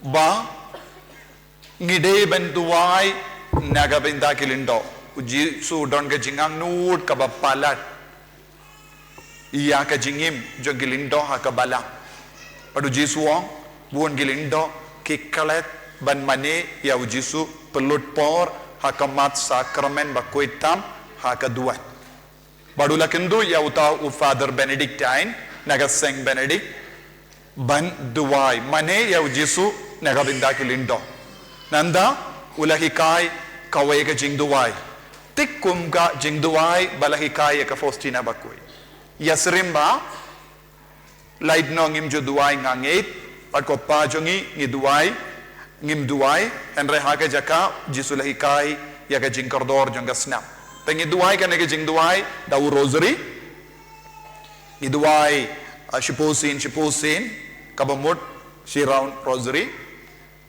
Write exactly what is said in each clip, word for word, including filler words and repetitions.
Ba ngi dei ban duwai na ka bynta ki lyngdoh. U Jisu u don ka jingangnud kaba palat ïa ka jingim jong ki lyngdoh ha ka balang. Bad u Jisu u ong, bun ki lyngdoh ki klet ban mane ïa u Jisu pynlut por ha ka mat sakramen ba khuid tam ha ka duwai. Bad u la kynduh ïa uta u Father Benedictine na ka seng Benedict ban duwai mane ïa u Jisu na ka bynta ki lyngdoh. Nangta u la hikai kawei ka jingduwai, tik kum ka jingduwai ba la hikai ïa ka Faustina bakhuid. Ïa syriem ba, lait noh ngim ju duwai nga ngeit, bad ko Pa jong ngi ngi duwai, ngim duwai, hynrei ha ka jaka Jisu la hikai ïa ka jingkordor jong ka snam. Te ngi duwai kane ka jingduwai da u Rosary. Ngi duwai, ah, shiphew sien, shiphew sien, kaba mut shi round Rosary.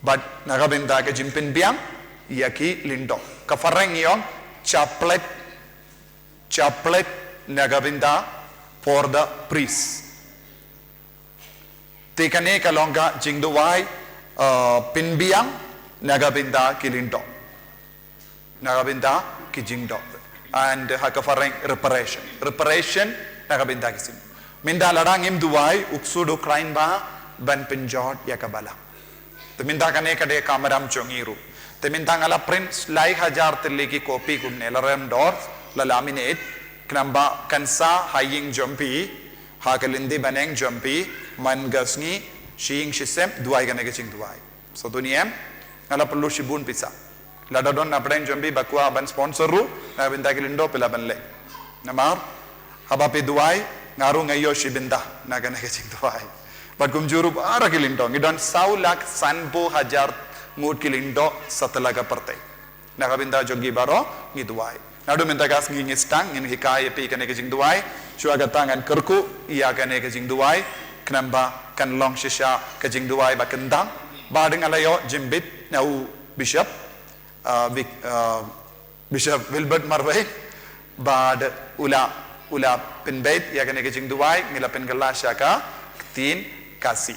Bad na ka bynta ka jingpynbiang ïa ki lyngdoh. Ka phareng ngi ong chaplet, chaplet na ka bynta for the priest. Te kane ka long ka jingduwai, uh, pynbiang na ka bynta ki lyngdoh. Na ka bynta ki jingdoh. And ha ka phareng reparation. Reparation na ka bynta ki sin. Mynta lada ngim duwai, u ksuid u khlaiñ bha ban pynjot ïa ka balang. Te mynta kane ka dei ka kamram jong ngi ruh. Te mynta nga la print lai hajar tylli ki copy kumne, la rem dor, la laminate, khnang ba kan sah ha ïing jong phi, ha ka lynti bneng jong phi, man ka sngi, shi ïing shi sem, duwai kane ka jingduwai. Sngewthuh ne em, nga la pynlut shibun pisa. Lada don na pdeng jong phi ba kwah ban sponsor ruh, na ka bynta ki lyngdoh phi lah ban leh. Namar haba phi duwai, nga ruh nga ïoh shi bynta na kane ka jingduwai. Bad kumjuh ruh baroh ki lyngdoh, ngi don saw lak sanphew hajar ngut ki lyngdoh satlak ka pyrthei. Na ka bynta jong ki baroh ngi duwai. Naduh mynta ka sngi ngi sdang, ngin hikai ïa phi kane ka jingduwai. Shuwa kata ngan kyrkhu ïa kane ka jingduwai, khnang ba kan long shisha ka jingduwai ba kyntang. Bad nga la ïoh jingbit na u Bishop, uh, Vic-, uh, Bishop Wilbert Marwein, bad u la, u la pynbeit ïa kane ka jingduwai, ngi la pynkylla sha ka ktien Khasi.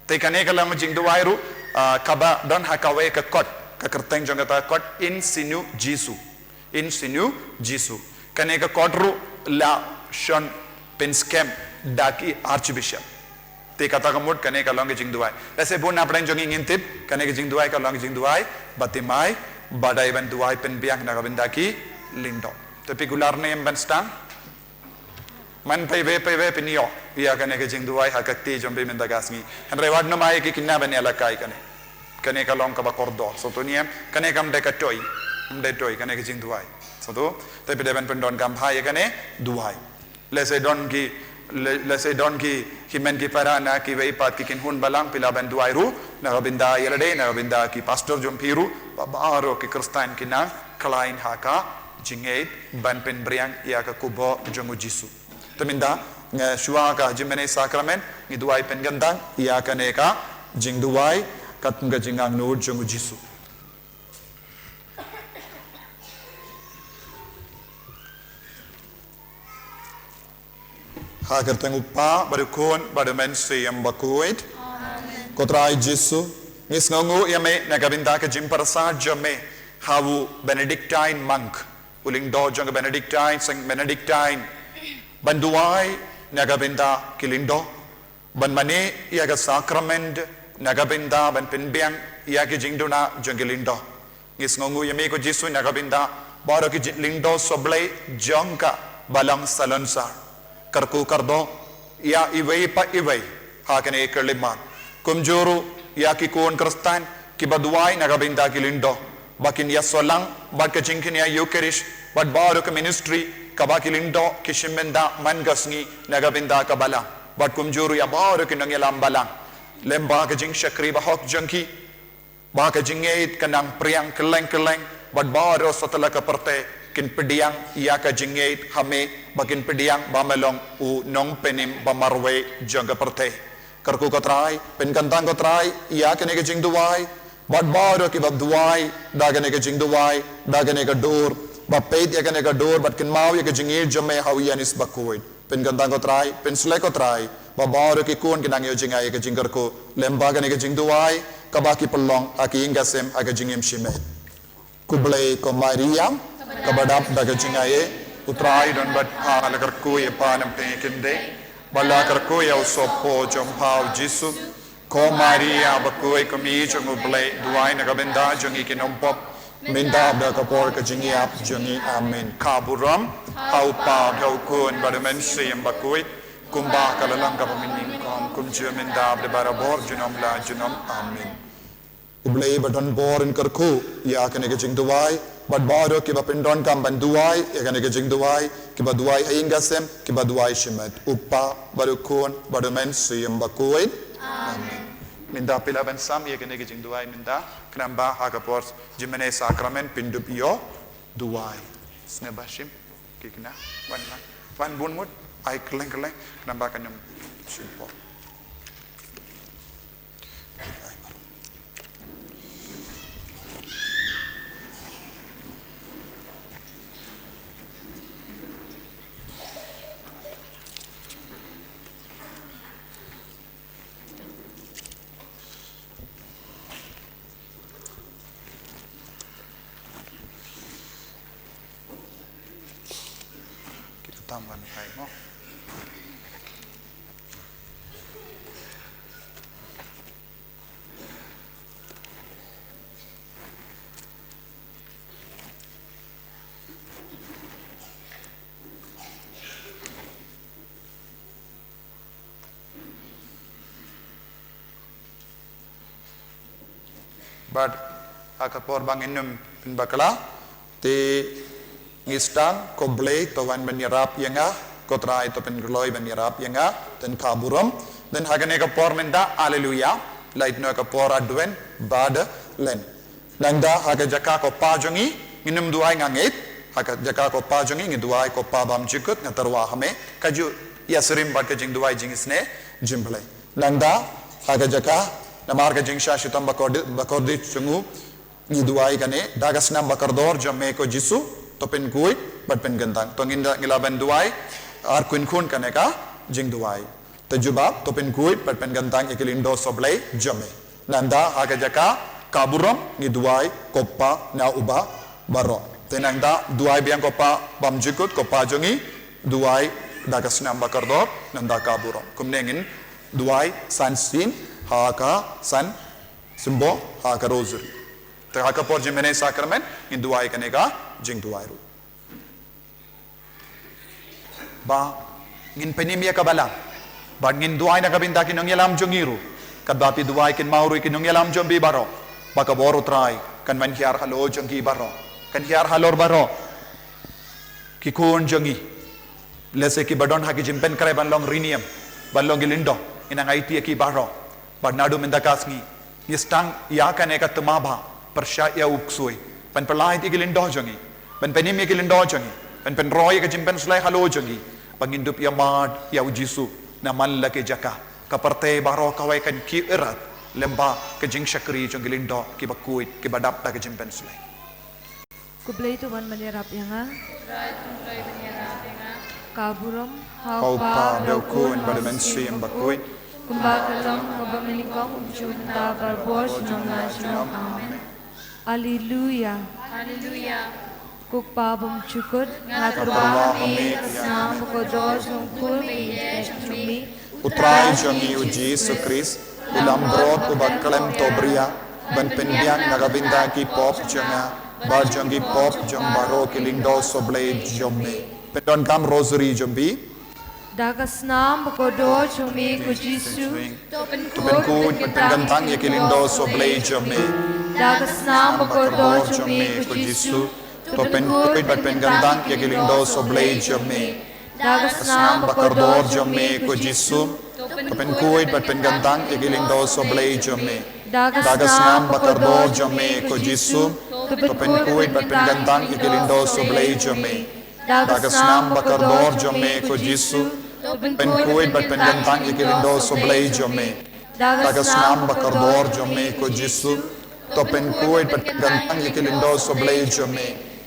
Te kane ka long jingduwai ruh, ah, kaba don ha kawei ka kot, ka kyrteng jong kata ka kot In Situ Jesu. In Situ Jesu. Kane ka kot ruh la shon pynskhem da ki Archbishop. Te kata ka mut kane ka long ka jingduwai. Lehse bun na pdeng jong ngi ngin tip, kane ka jingduwai ka long ka jingduwai ba thymmai, ba dei ban duwai pynbiang na ka bynta ki lyngdoh. Te phi kular ne em ban sdang? Man phi wei phi wei phin ïoh ïa kane ka jingduwai ha ka kti jong phi mynta ka sngi. Hynrei wat nym ai ki khynnah ban ïalehkai kane. Kane ka long kaba kordor. Sngewthuh ne em, kane kam dei ka toy. Kam dei toy kane ka jingduwai. Sngewthuh, te phi dei ban pyndonkam bha ïa kane duwai. Lehse don ki, le-, lehse don ki hynmen ki para na kiwei pat ki kynhun balang, phi lah ban duwai ruh na ka bynta ïa lade, na ka bynta ki pastor jong phi ruh, ba baroh ki Khristan kin nang khlaiñ ha ka jingngeit ban pynbiang ïa ka khubor jong u Jisu. Te mynta, nga shuwa ka jingmane sakramen, ngi duwai pynkyntang ïa kane ka jingduwai katkum ka jingangnud jong u Jisu. Ha ka kyrteng u Kpa, bad u Khun, bad u Mynsiem Bakhuid. Amen. Ko Trai Jisu, ngi sngewnguh ïa me na ka bynta ka jingpyrsad jong me ha u Benedictine monk, u lyngdoh jong ka Benedictine, Saint Benedictine, ban duwai na ka bynta ki lyngdoh, ban mane ïa ka sakramen na ka bynta ban pynbiang ïa ki jingduna jong ki lyngdoh. Ngi sngewnguh ïa me ko Jisu na ka bynta baroh ki ji-, lyngdoh sohblei jong ka balang salonsar. Kyrkhu kyrdoh ïa iwei pa iwei ha kane ka khyllipmat. Kumjuh ruh ïa ki khun Khristan kiba duwai na ka bynta ki lyngdoh, ba kin ïasoh lang bad ka jingkñia Eucharist bad baroh ka ministry kaba ki lyngdoh ki shim bynta man ka sngi na ka bynta ka balang. Bad kumjuh ruh ïa baroh ki nongïalam balang lyngba ka jingshakri bahok jong ki, ba ka jingngeit kan nang phriang kylleng kylleng, bad baroh satlak ka pyrthei kin pdiang ïa ka jingngeit ha me, ba kin pdiang ba me long u nongpynim ba marwei jong ka pyrthei. Kyrkhu ko Trai, pynkyntang ko Trai ïa kane ka jingduwai bad baroh kiba duwai da kane ka jingduwai, da kane ka dur, ba peit ïa kane ka dur bad kynmaw ïa ka jingngeit jong me ha u Ïanis Bakhuid. Pynkyntang ko Trai, pynshlei ko Trai, Ba baroh ki khun ki nang ïoh jngai ïa ka jingkyrkhu lyngba kane ka jingduwai, kaba ki pynlong ha ki ïing ki sem ha ka jingim shimet. Khublei ko Maria, kaba dap da ka jingaiei, U Trai u don bad pha, la kyrkhu ïa pha na pdeng ki khyndai, bad la kyrkhu ïa u sohpop jong pha u Jisu. Ko Maria bakhuid, ko Kmie jong U Blei, duwai na ka bynta jong ngi ki nongpop, mynta bad ha ka por ka jingïap jong ngi. Amen. Ka burom ha U Kpa, ha U Khun bad ha U Mynsiem Bakhuid, kumba ha ka la long, kaba mynnyngkong, kumjuh mynta bad barabor, junom la junom. Amen. U Blei ba don bor un kyrkhu ïa kane ka jingduwai, bad baroh kiba pyndonkam ban duwai ïa kane ka jingduwai, kiba duwai ha ïing ha sem, kiba duwai shimet. U Kpa bad U Khun bad U Mynsiem Bakhuid. Amen. Mynta phi lah ban sam ïa kane ka jingduwai mynta, khnang ba ha ka por jingmane sakramen phin dup ïoh duwai. Sngewbha shim ki khynnah, wan lang, wan bun mut, ai kylleng kylleng, khnang ba kan ym shim por. Kita tam ban kai mo. Bad ha ka por ba ngin ym pynbakla, te ngi sdang, ko Blei to wan ban ïarap ïa nga, ko Trai to pynkloi ban ïarap ïa nga, te ka burom. Te ha kane ka por mynta, Alleluia, lait noh ka por Advent bad Lent. Nangta ha ka jaka ko Kpa jong ngi, ngin ym duwai nga ngeit, ha ka jaka ko Kpa jong ngi, ngi duwai, ko Kpa bymjukut, nga tyrwa ha me, kajuh ïa syrim bad ka jingduwai jingisynei jong U Blei. Nangta ha ka jaka, namar ka jingshah shitom bakordit, bakordit jong u, ngi duwai kane, da ka snam bakordor jong me ko Jisu, to pynkhuid bad pynkyntang. To ngin da, ngi lah ban duwai ar khun khun kane ka jingduwai. Te jubab, to pynkhuid bad pynkyntang ïa ki lyngdoh sohblei jong me. Nangta ha ka jaka ka burom ngi duwai, ko Kpa na uba baroh. Te nangta duwai biang ko Kpa bymjukut, ko Kpa jong ngi, duwai da ka snam bakordor, nangta ka burom. Kumne ngin duwai san sien ha ka san symboh ha ka Rosary. Te ha ka por jingmane sakramen ngin duwai kane ka jingduwai ruh. Ba ngin pynim ïa ka balang, ba ngin duwai na ka bynta ki nongïalam jong ngi ruh, katba phi duwai kynmaw ruh ïa ki nongïalam jong phi baroh, ba ka bor U Trai kan wan hiar halor jong ki baroh, kan hiar halor baroh ki khun jong ngi. Lehse kiba don ha ki jingpynkhreh ban long riewniam, ban long ki lyngdoh, ngi nang aiti ïa ki baroh. Bad naduh mynta ka sngi ngi sdang ïa kane ka thma ba pyrshah ïa u ksuid, ban pyllait ïa ki lyngdoh jong ngi, ban pynim ïa ki lyngdoh jong ngi, ban pynroi ïa ka jingpynshlei halor jong ngi, ba ngin dup ïa mad ïa u Jisu na man la ki jaka. Ka pyrthei baroh kawei kan kiew ïarap lyngba ka jingshakri jong ki lyngdoh kiba khuid, kiba dap da ka jingpynshlei. Ko Blei to wan ban ïarap ïa nga. Ka burom ha U Kpa, ha U Khun bad ha U Mynsiem Bakhuid, kumba ka long, kumba mynnyngkong, kumjuh mynta, barabor, junom la junom. Amen. Alleluia. Alleluia. Ko Kpa bymjukut, nga tyrwa ha me, ka snam bakordor jong U Blei, jong me. U Trai jong ngi U Jisu Khrist, u langbrot uba khlem to bria, ban pynbiang na ka bynta ki pop jong nga bad jong ki pop jong baroh ki lyngdoh sohblei jong me. Pyndonkam Rosary jong phi. Da ka snam bakordor jong me ko Jisu, to pynkhuid bad pynkyntang ïa ki lyngdoh sohblei jong me. Da ka snam bakordor jong me ko Jisu, to pynkhuid bad pynkyntang ïa ki lyngdoh sohblei jong me. Da ka snam bakordor jong me ko Jisu, to pynkhuid bad pynkyntang ïa ki lyngdoh sohblei jong me. Da ka snam bakordor jong me ko Jisu, to pynkhuid bad pynkyntang ïa ki lyngdoh sohblei jong me. Da ka snam bakordor jong me ko Jisu, to pynkhuid bad pynkyntang ïa ki lyngdoh sohblei jong me. Da ka snam bakordor jong me ko Jisu, to pynkhuid bad pynkyntang ïa ki lyngdoh sohblei jong me.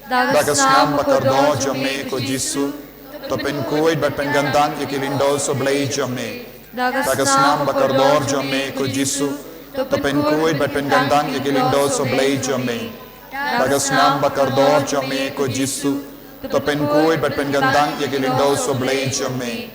Da ka snam bakordor jong me ko Jisu, to pynkhuid bad pynkyntang ïa ki lyngdoh sohblei jong me. Da ka snam ba kordor jong me ko Jisu, to pynkuid bad pynkyntang ïa ki lyngdoh soh Blei jong me. Da ka snam ba kordor jong me ko Jisu, to pynkuid bad pynkyntang ïa ki lyngdoh soh Blei jong me.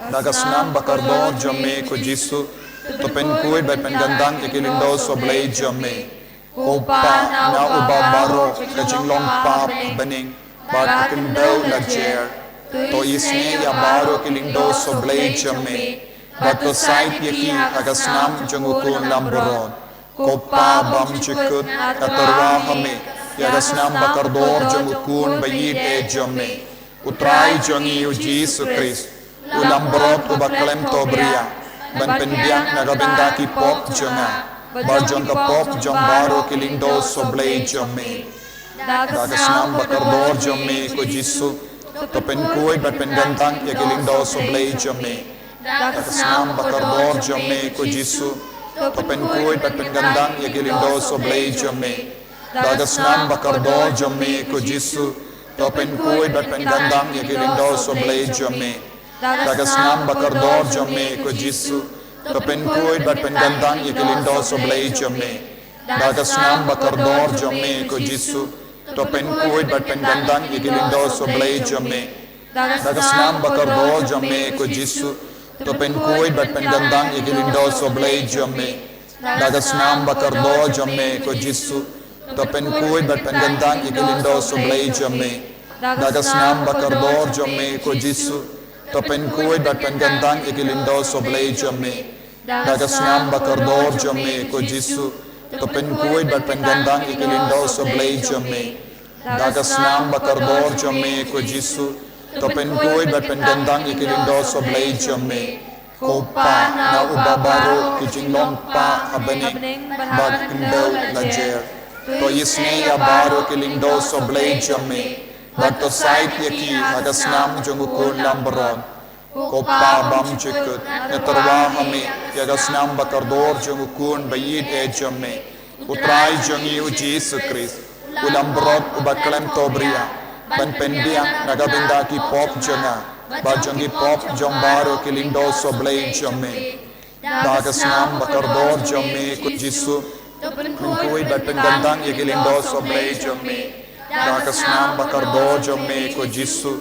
Da ka snam ba kordor jong me ko Jisu, to pynkuid bad pynkyntang ïa ki lyngdoh soh Blei jong me. Ko Pa, na uba baroh ka jinglong paw bneng bad ka khyndew la jer. To isnei ïa baroh ki lyngdoh soh Blei jong me, bad to sait ïa ki ha ka snam jong u Khun Langbrot. Ko Pa bymjukut, nga tyrwa ha me ïa ka snam ba kordor jong u Khun ba ïeit jong me, U Trai jong ngi u Jisu Khrist, u langbrot uba khlem to bria, ban pynbiang na ka bynta ki pop jong nga bad jong ka pop jong baroh ki lyngdoh soh Blei jong me. Da ka snam ba kordor jong me ko Jisu, to pynkuid bad pynkyntang ïa ki lyngdoh soh Blei jong me. Da ka snam ba kordor jong me ko Jisu, to pynkuid bad pynkyntang ïa ki lyngdoh soh Blei jong me. Da ka snam ba kordor jong me ko Jisu, to pynkuid bad pynkyntang ïa ki lyngdoh soh Blei jong me. Da ka snam ba kordor jong me ko Jisu, to pynkuid bad pynkyntang ïa ki lyngdoh soh Blei jong me. Da ka snam ba kordor jong me ko Jisu, to pynkuid bad pynkyntang ïa ki lyngdoh soh Blei jong me. Da ka snam ba kordor jong me ko Jisu, to pynkuid bad pynkyntang ïa ki lyngdoh soh Blei jong me. Da ka snam ba kordor jong me ko Jisu, to pynkuid bad pynkyntang ïa ki lyngdoh soh Blei jong me. Da ka snam ba kordor jong me ko Jisu, to pynkuid bad pynkyntang ïa ki lyngdoh soh Blei jong me. Da ka snam ba kordor jong me ko Jisu, to pynkuid bad pynkyntang ïa ki lyngdoh soh Blei jong me. Da ka snam ba kordor jong me ko Jisu, to pynkuid bad pynkyntang ïa ki lyngdoh soh Blei jong me. Ko Pa, na uba baroh ki jinglong paw ha bneng bad ka khyndew la jer. To isnei ïa baroh ki lyngdoh soh Blei jong me, bad to sait ïa ki ha ka snam jong u Khun Langbrot. Ko Pa bymjukut, nga tyrwa ha me ïa ka snam ba kordor jong u Khun ba ïeit jong me, U Trai jong ngi u Jisu Khrist, u langbrot uba khlem to bria, ban pynbiang na ka bynta ki pop jong nga bad jong ki pop jong baroh ki lyngdoh soh Blei jong me. Da ka snam ba kordor jong me ko Jisu, to pynkuid bad pynkyntang ïa ki lyngdoh soh Blei jong me. Da ka snam ba kordor jong me ko Jisu,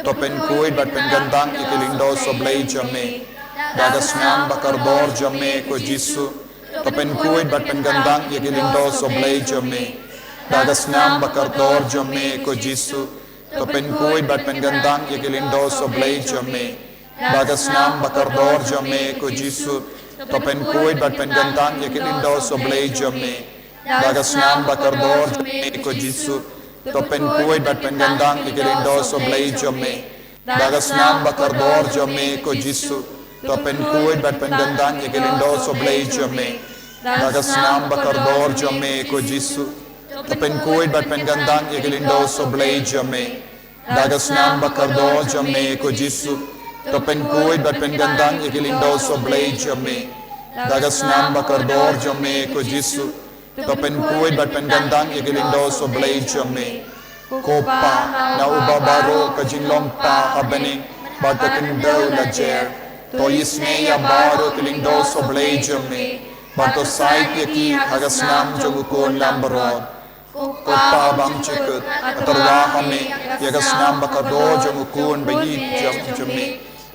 to pynkuid bad pynkyntang ïa ki lyngdoh soh Blei jong me. Da ka snam ba kordor jong me ko Jisu, to pynkuid bad pynkyntang ïa ki lyngdoh soh Blei jong me. Da ka snam ba kordor jong me ko Jisu, to pynkuid bad pynkyntang ïa ki lyngdoh soh Blei jong me. Da ka snam ba kordor jong me ko Jisu, to pynkuid bad pynkyntang ïa ki lyngdoh soh Blei jong me. Da ka snam ba kordor jong me ko Jisu, to pynkuid bad pynkyntang ïa ki lyngdoh soh Blei jong me. Da ka snam ba kordor jong me ko Jisu, to pynkuid bad pynkyntang ïa ki lyngdoh soh Blei jong me. Da ka snam ba kordor jong me ko Jisu, to pynkuid bad pynkyntang ïa ki lyngdoh soh Blei jong me. Da ka snam ba kordor jong me ko Jisu, to pynkuid bad pynkyntang ïa ki lyngdoh soh Blei jong me. Da ka snam ba kordor jong me ko Jisu, to pynkuid bad pynkyntang ïa ki lyngdoh soh Blei jong me. Ko Pa, na uba baroh ka jinglong paw ha bneng bad ka khyndew la jer. To isnei ïa baroh ki lyngdoh soh Blei jong me, bad to sait ïa ki ha ka snam jong u Khun Langbrot. Ko Pa bymjukut, nga tyrwa ha me ïa ka snam ba kordor jong u Khun ba ïeit jong me,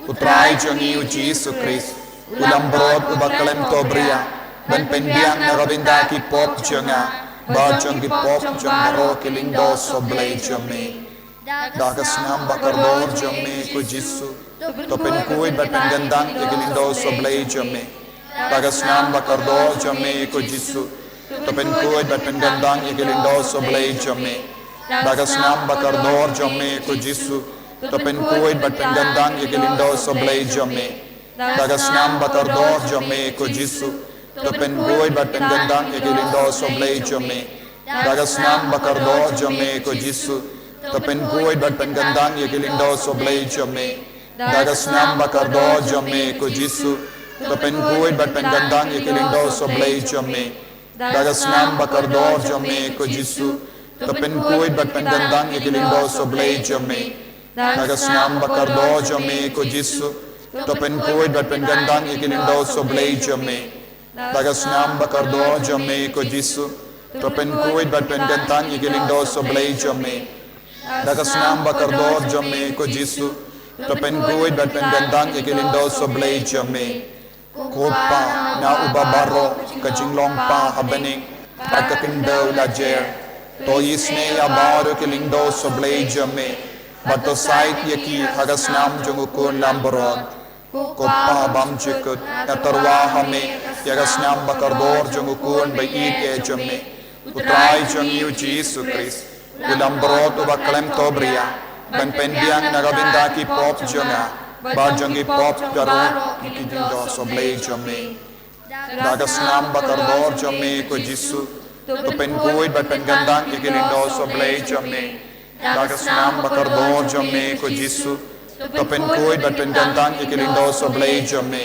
U Trai jong ngi u Jisu Khrist, u langbrot uba khlem to bria, ban pynbiang na ka bynta ki pop jong nga bad jong ki pop jong baroh ki lyngdoh soh Blei jong me. Da ka snam ba kordor jong me ko Jisu, to pynkuid bad pynkyntang ïa ki lyngdoh soh Blei jong me. Da ka snam ba kordor jong me ko Jisu, to pynkuid bad pynkyntang ïa ki lyngdoh soh Blei jong me. Da ka snam ba kordor jong me ko Jisu, to pynkuid bad pynkyntang ïa ki lyngdoh soh Blei jong me. Da ka snam ba kordor jong me ko Jisu, to pynkuid bad pynkyntang ïa ki lyngdoh soh Blei jong me. Da ka snam ba kordor jong me ko Jisu, to pynkuid bad pynkyntang ïa ki lyngdoh soh Blei jong me. Da ka snam ba kordor jong me ko Jisu, to pynkuid bad pynkyntang ïa ki lyngdoh soh Blei jong me. Da ka snam ba kordor jong me ko Jisu, to pynkuid bad pynkyntang ïa ki lyngdoh soh Blei jong me. Da ka snam ba kordor jong me ko Jisu, To pynkuid bad pynkyntang ïa ki lyngdoh soh Blei jong me. Da ka snam ba kordor jong me ko Jisu. To pynkuid bad pynkyntang ïa ki lyngdoh soh Blei jong me. Da ka snam ba kordor jong me ko Jisu. To pynkuid bad pynkyntang ïa ki lyngdoh soh Blei jong me. Ko Pa, na uba baroh ka jinglong pa ha bneng bad ka khyndew la jer. To isynei ïa baroh ki lyngdoh soh Blei jong me. Bad to sait ïa ki ha ka snam jong u Khun Lambrot. Ko Pa bymjukut, nga tyrwa ha me ïa ka snam ba kordor jong u Khun ba ïeit jong me, U Trai jong ngi U Jisu Khrist, u Lambrot uba khlem tobria, ban pynbiang na ka bynta ki pop jong nga bad jong ki pop baroh ki jingdoh soh Blei jong me. Da ka snam ba kordor jong me ko Jisu, to pynkuid bad pynkyntang ïa ki lyngdoh soh Blei jong me. Da ka snam ba kordor jong me ko Jisu, to pynkuid bad pynkyntang ïa ki lyngdoh soh Blei jong me.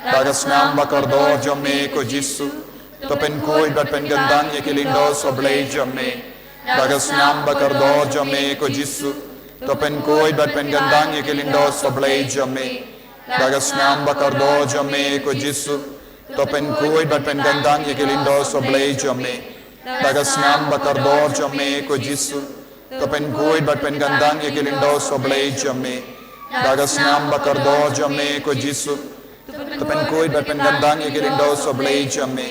Da ka snam ba kordor jong me ko Jisu, to pynkuid bad pynkyntang ïa ki lyngdoh soh Blei jong me. Da ka snam ba kordor jong me ko Jisu, to pynkuid bad pynkyntang ïa ki lyngdoh soh Blei jong me. Da ka snam ba kordor jong me ko Jisu, to pynkuid bad pynkyntang ïa ki lyngdoh soh Blei jong me. Da ka snam ba kordor jong me ko Jisu, to pynkuid bad pynkyntang ïa ki lyngdoh soh Blei jong me. Da ka snam ba kordor jong me ko Jisu, to pynkuid bad pynkyntang ïa ki lyngdoh soh Blei jong me.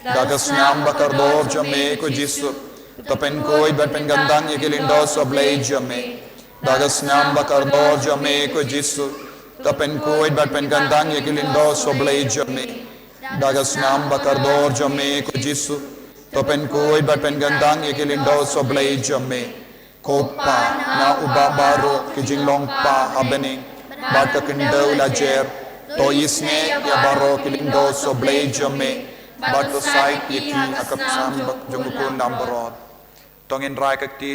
Da ka snam ba kordor jong me ko Jisu, to pynkuid bad pynkyntang ïa ki lyngdoh soh Blei jong me. Da ka snam ba kordor jong me ko Jisu, to pynkuid bad pynkyntang ïa ki lyngdoh soh Blei jong me. Da ka snam ba kordor jong me ko Jisu, to pynkuid bad pynkyntang ïa ki lyngdoh soh Blei jong me. Ko Pa, na uba baroh ki jinglong pa ha bneng bad ka khyndew la jer. To isynei ïa baroh ki lyngdoh soh Blei jong me. Bad to sait ïa ki ha ka snam jong u Khun Lambrot. To ngin rai ka kti